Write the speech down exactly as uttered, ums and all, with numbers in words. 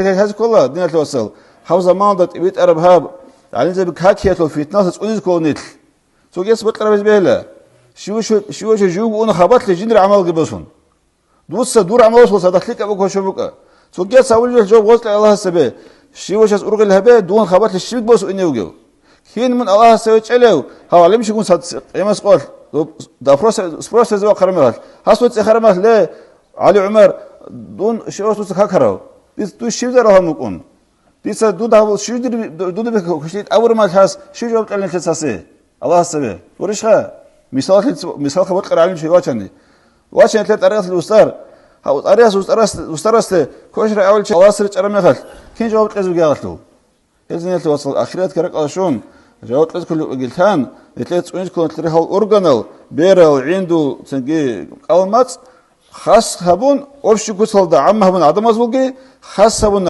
Гьез ккола, диналъул вацал, гьаб заманалда тӀибитӀараб гьаб, гӀалимзаби какиялъул фитналъа цӀунизе ккола нилъ. Цогияс бокьараб гьез бегьила. Щивача, щивача живго уна хабалъе жиндир гӀамалги босун. Дуца дур гӀамалалъул цадахъ лъикӀаб букӀа, щиб букӀа. Цогияс гьабулеб жо гъоз кье Аллагьасда цебе. Щивачас ургъел гьабе, дун хабалъе щиб босун ине вугев. Кин мун Аллагьасда цеве чӀелев, гьав гӀалимчигун цад къемас къолъ, допрос, спрос гьезе вахъараб мехалъ, гьасул цӀехараб мехалъ, ле, ГӀали ГӀумар, дун щивас дуца какарав? Дица дуй щиб зарал гьабун букӀун? Дица дуда гьабул щиб дир, дуда бихьа квешлъи абурмал гьас щиб жаваб кьелин лъецасе? Аллагьасда цебе. Гурищха? Мисаллъи, мисалха бокьараб гӀалим чи вачани. Вачани лъе тӀарикъаталъул устар. Гьав тӀарикъас устарас-, устарасде квешараб гӀамал чи Аллагьасда ричӀараб мехалъ, кин жаваб кьезе вугев гьалъул? Гьезинелъул вацал ахират ракӀалде щун, жаваб кьезе кколеб бугелъан, гьелъие цӀунизе кколаан гьал органал, берал, гӀиндул, цинги кӀалмацӀ, хас гьабун, общий куцалда гӀамма гьабун гӀадамазулги, хас гьабун